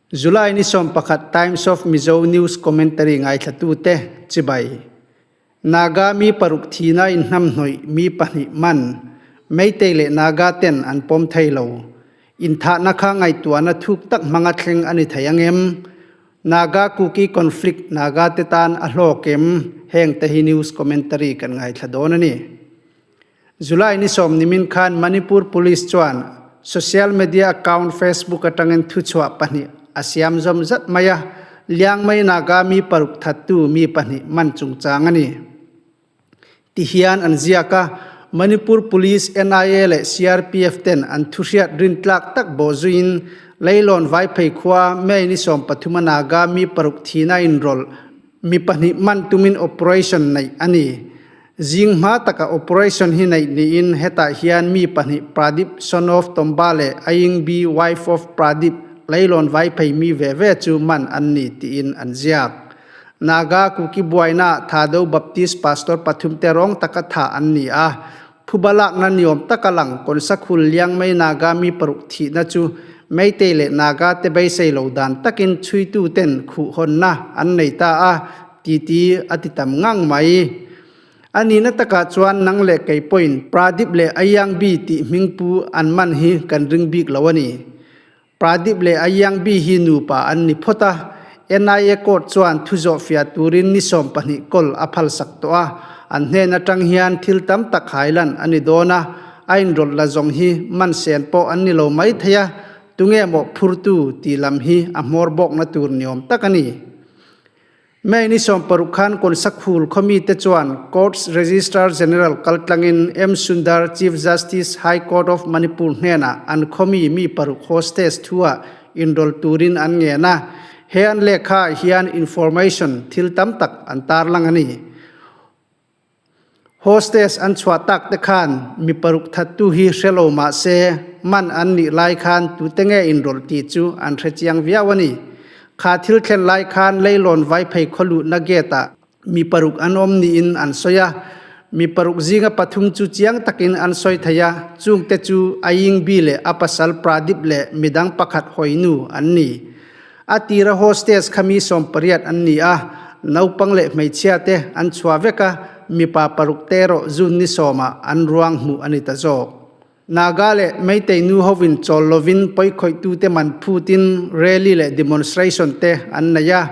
July ni 11 Times of Mizo News Commentary ngaithlatute chibai. Naga mi paruk thihna inhnamhnawih mi pahnih man, Meitei leh Naga ten an pawm thei lo. Inthahna kha ngaihtuahna thuk tak hmanga thleng a ni thei ang em? Naga Kuki conflict Naga te tan a hlawk em? Heng te hi news commentary kan ngaithla dawn a ni. July ni sawm nimin khan Manipur Police chuan social media account Facebook atangin thuchhuah pahnih a siam zawm zat mai a, Liangmai Naga mi paruk thattu mi pahnih man chungchang a ni. Tihian an ziak a, Manipur Police, NIA leh CRPF ten an thuhriat rintlak tak bawhzuiin Leilawn Vaiphei khua May ni 13 a Naga mi paruk thihna inrawlh mi pahnih man tumin operation neih a ni. Zing hma taka operation hi neih niin hetah hian mi pahnih Pradip son of Tomba leh Aying Bi wife of Pradip Leilawn Vaiphei mi ve ve chu man an ni tiin an ziak. Naga Kuki buaina Thado Baptist Pastor pathum te rawng taka thah an ni a, phuba lakna niawm taka lang Konsakhul Liangmei Naga mi paruk thihna chu Meitei leh Naga te beisei lo dan takin chhuitu ten khuhhawnna an nei ta a, Titi a ti tam ngang mai. A nihna takah chuan nang leh kei pawhin Pradip leh Ayangbi tih hmingpu an man hi kan ring bik lo a ni. Pradip leh Ayangbi hi nupa an ni phawt a, NIA court chuan thu zawhfiah turin ni 20 kawl a phalsak tawh a, an hnen atang hian thil tam tak hailan a ni dawn a, a inrawlh la zawng hi man sen pawh an ni lo mai thei a, tunge mawh phurtu tih lam hi a hmawr bawkna tur ni awm tak a ni. May ni 60 khan Konsakhul khawmite chuan Courts Registrar General kaltlangin M Sundar Chief Justice High Court of Manipur hnenah an khawmi mi paruk hostage thua inrawlh turin an ngen a, he an lehkhaah hian information thil tam tak an tarlang a ni. Hostess an chhuah tak te khan mi paruk thattu hi hre lo mah se man an nih lai khan tute nge inrawlh tih chu an hre chiang viau a ni. Kha thil thlen lai khan Leilawn Vaiphei khawluhna gate ah mi paruk an awm niin an sawi a, mi paruk zinga pathum chu chiang takin an sawi thei a, chungte chu Ayingbi leh a pasal Pradip leh midang pakhat hawinu an ni. A tira hostess kha mi 18 an ni a, naupang leh hmeichhia te an chhuah vek a, mipa paruk te erawh June ni sawmah an ruang hmuh a ni ta zawk. Naga leh Meitei nu hovin chawl lovin pawikhawih-tute man phutin rally leh demonstration te an nei a,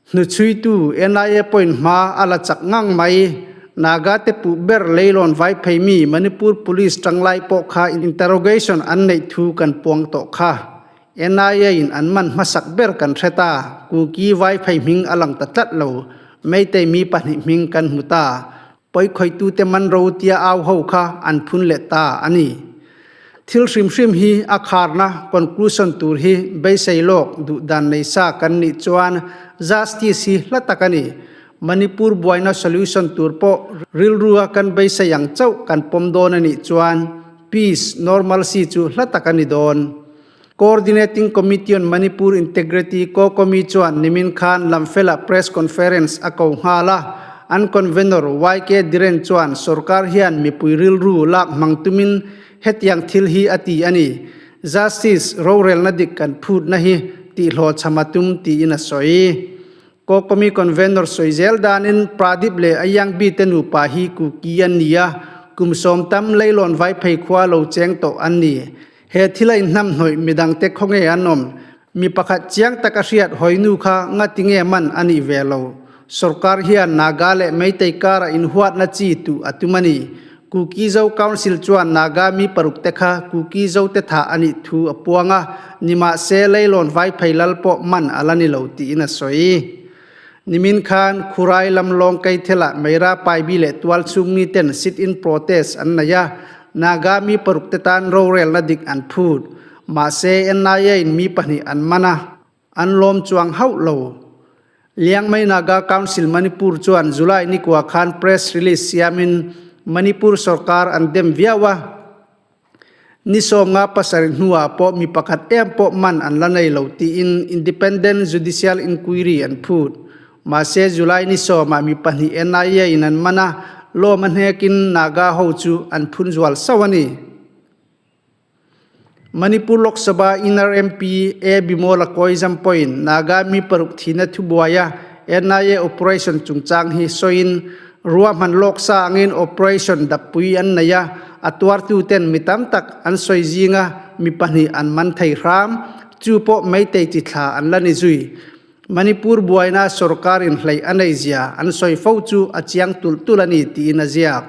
hnuchhuitu NIA pawhin hma a la chak ngang mai. Naga te puh ber Leilawn Vaiphei mi Manipur Police tanglai pawh kha interrogation an neih thu kan puang tawh kha. NIA in an man hmasak ber kan hre ta, Kuki Vaiphei hming a lang ta tlat lo, Meitei mi pahnih hming kan hmu ta, pawikhawitute man ro tia au ho kha an phun leh ta a ni. Thil hrim hrim hi a kharna, conclusion, tur hi beisei lawk duh dan nei sa kan nih chuan justice hi hla tak a ni. Manipur buaina solution tur pawh rilrua kan beisei ang chauh kan pawm dawn a nih chuan peace, normalcy chu hla tak a ni dawn. Coordinating Committee on Manipur Integrity, COCOMI, chuan nimin khan Lamfela press conference a ko nghal a, an convenor YK Dhiren chuan sorkar hian mipui rilru lak hmang tumin hetiang thil hi a ti a ni. Justice rorelna dik kan phutna hi tihhlawhchham a tum tiin a sawi. COCOMI convenor sawi zel danin Pradip leh Ayangbi te nupa hi Kuki an ni a, kum sawm tam Leilawn Vaiphei khua lo cheng tawh an ni. He thil a inhnamhnawih midangte khawnge an awm? Mi pakhat chiang taka hriat hawinu kha ngatinge man a nih ve lo? Sorkar hian Naga leh Meitei karah inhuatna chi tuh a tum a ni. Kuki Zo Council chuan Naga mi paruk te kha Kuki Zo te thah a nih thu a puang a, nimahse Leilawn Vaiphei lal pawh man a la ni lo tiin a sawi. Nimin khan Khurai lam lawng Keithela Meira Paibi leh tualchhung mi ten sit-in protest an nei a, Naga mi paruk te tan rorelna dik an phut. Mahse NIA in mi pahnih an man a, an lawm chuang hauh lo. Liangmei Naga Council Manipur chuan July nikua khan press release siamin Manipur sorkar an dem viau a, Ni 57 hnuah pawh mi pakhat em pawh man an la nei lo tiin Independent Judicial Inquiry an phut. Mahse July ni sawmah mi pahnih NIA in an man a, lawm a hnekin Naga ho chu an phun zual sauh a ni. Manipur Lok Sabha Inner MP A Bimola Koijam pawhin Naga mi paruk thihna thubuaia NIA operation chungchang hi sawiin ruahman lawk sa angin operation dappui an nei a, a tuartuten mi tam tak an sawi zinga mi pahnih an man thei hram. Chu pawh Meitei chi thla an la ni zui. Manipur buaina sorkar inhleih a nei zia an sawi fo chu a chiang tulh tulh a ni tiin a ziak.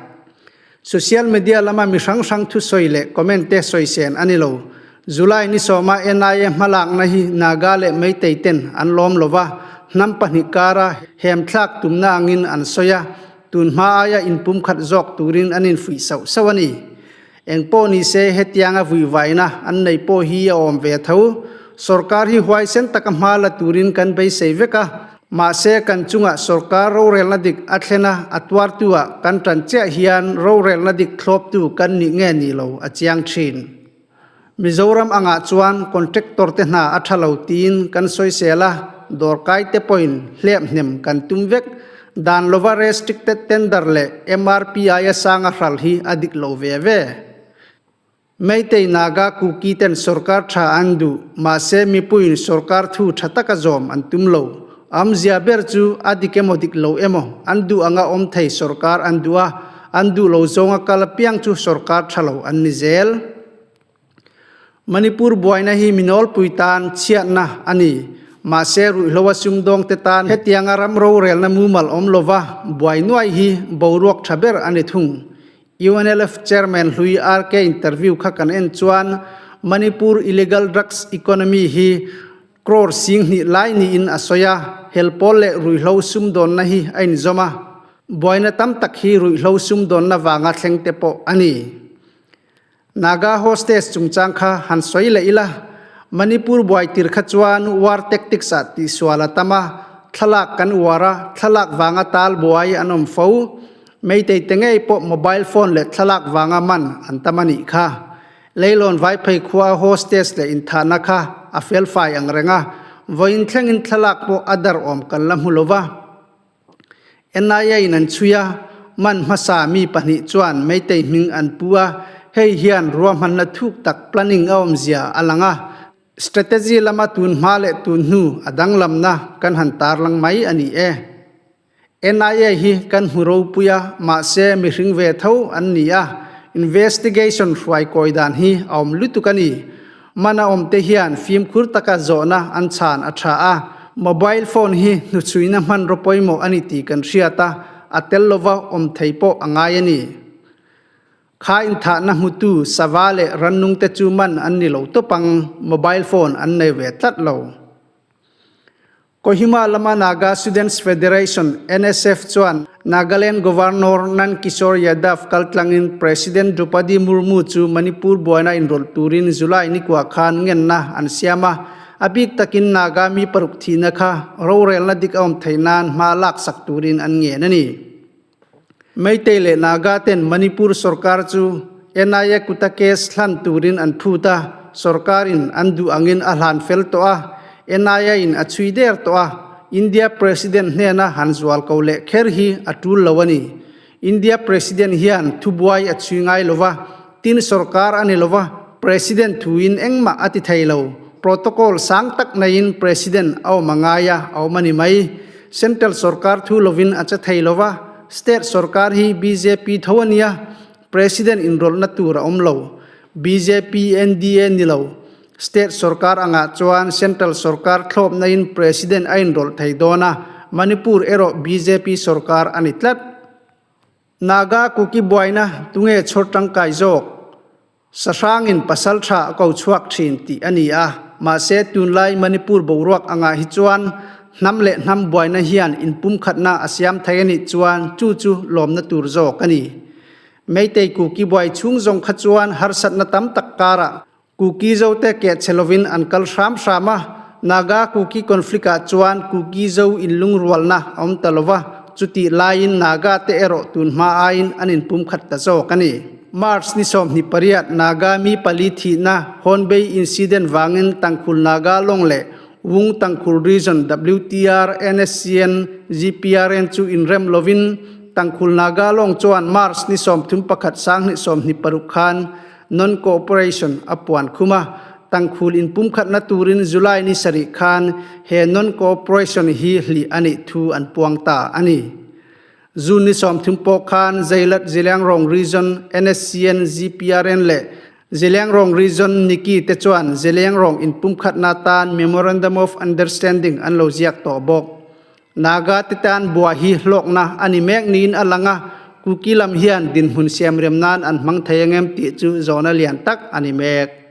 Social media lama mi hrang hrang thusawi leh comment te sawi sen a ni lo. July ni sawma NIA hmalakna hi Naga leh Meitei ten an lawm lo va, hnam pahnih kara hem thlak tumna angin an sawi a, tun hma aia inpumkhat zawk turin an infuih sauh sauh a ni. Engpawh ni se hetianga vuivaina an nei pawh hi a awm ve tho. Sorkar hi huaisen taka hma la turin kan beisei vek a, mahse kan chungah sorkar rorelna dik a thlen a, a tuartu-ah kan tan chiah hian rorelna dik thlawptu kan nih nge ni lo a chiang thin. Mizoram angah chuan contractor te hna a tha lo tiin kan sawisel a, dawrkai te pawhin hlep hnem kan tum vek. Dan lova restricted tender leh MRP aia sanga hral hi a dik lo ve ve. Meitei Naga Kuki ten sorkar tha an duh, mahse mipuiin sorkar thu tha taka zawm an tum lo. Awmzia ber chu a dik emaw dik lo emaw an duh anga awm thei sorkar an duh a, an duh lo zawnga kal apiang chu sorkar tha lo an ni zel. Manipur buaina hi mi nawlpui tan chhiatna a ni. Mahse ruihhlo a sumdawngte tan hetianga ram rorelna mumal awm lova buai nuai hi boruak tha ber a ni thung. UNLF Chairman hlui RK interview kha kan en chuan Manipur illegal drugs economy hi Crore sing hnih lai niin a sawi a, helpawl leh ruihhlo sumdawnna hi a inzawm a, buaina tam tak hi ruihhlo sumdawnna vanga thleng te pawh a ni. Naga hostage chungchang kha han sawi leh ila, Manipur buai tir kha chuan war tactics ah tihsual a tam a, thlalak kan uar a, thlalak vanga tal buai an awm fo. Meitei te ngei pawh mobile phone leh thlalak vanga man an tam a nih kha. Leilawn Vaiphei khua hostess leh inthahna kha a felfai ang reng a, vawiin thlengin thlalak pawh a dar awm kan la hmu lo va. NIA in an chhui a, man hmasa mi pahnih chuan Meitei hming an pu a, hei hian ruahmanna thuk tak planning a awmzia a lang a, strategy lama tun hma leh tun hnu a danglamna kan han tarlang mai a ni e. NIA hi kan hmu ropui a, mahse mihring ve tho an ni a, investigation hruai kawi dan hi a awm lutuk a ni. Man a awm te hian fimkhur taka zawhna an chhan a tha a, mobile phone hi hnuchhuina hmanraw pawimawh a ni tih kan hriat a, a tel lova awm thei pawh a ngai a ni. Kha inthahna hmutu sava leh rannung te chu man an ni lo tawp ang, mobile phone an nei ve tlat lo. Kohima lama Naga Students Federation, NSF, chuan Nagaland Governor Nand Kishore Yadav kaltlangin President Droupadi Murmu chu Manipur buaina inrawlh turin July nikua khan ngenna an siam a, a bik takin Naga mi paruk thihna kha rorelna dik a awm theih nan hma laksak turin an ngen a ni. Meitei leh Naga ten Manipur sorkar chu NIA kuta case hlan turin an phut a, sorkarin an duh angin a hlan fel tawh a, NIA in a chhui der tawh a, India President hnena han zual ko leh kher hi a tul lo a ni. India President hian thubuai a chhui ngai lo va, tin sorkar a ni lo va, President thuin engmah a ti thei lo. Protocol sang tak neiin President a awm a ngai a, a awm a ni mai. Central sorkar thu lovin a che thei lo va, state sorkar hi bjp tho a nia, President inrawlhna tur a awm lo. Bjp NDA ni lo. State sorkar angah chuan central sorkar thlawpnain President a inrawlh thei dawn a, Manipur erawh bjp sorkar a ni tlat. Naga Kuki buaina tunge chhawr tangkai zawk? Sahrangin pasal tha a ko chhuak thin tih a ni a, mahse tunlai Manipur boruak angah hi chuan hnam leh hnam buaina hian inpumkhatna a siam thei a nih chuan chu chu lawmna tur zawk a ni. Meitei Kuki buai chhung zawng kha chuan harsatna tam tak karah Kuki Zo te keh chhe lovin an kal hram hram a, Naga Kuki conflict ah chuan Kuki Zo inlungrualna a awm ta lova, chutih laiin Naga te erawh tun hma aiin an inpumkhat ta zawk a ni. March ni 28 Naga mi pali thihna Hornbay incident vangin Tangkhul Naga lawng leh Wung Tangkhul Region WTR NSCN GPRN chu inrem lovin Tangkhul Naga lawng chuan March ni 31 2026 khan. Non-Cooperation a puan khum a, tangkhul inpumkhatna turin July ni sarih khan he Non-Cooperation hi hlih a nih thu an puang ta a ni. June ni 30 pawh khan Zeilat Zeliangrong Region NSCN ZPRN leh Zeliangrong Region Niki te chuan Zeliangrong inpumkhatna tan Memorandum of Understanding an lo ziak tawh bawk. Naga te tan bua hi hlawkna a ni mek niin a lang a, Kuki lam hian dinhmun siamrem nan an hmang thei angem tih chu zawhna lian tak a ni mek.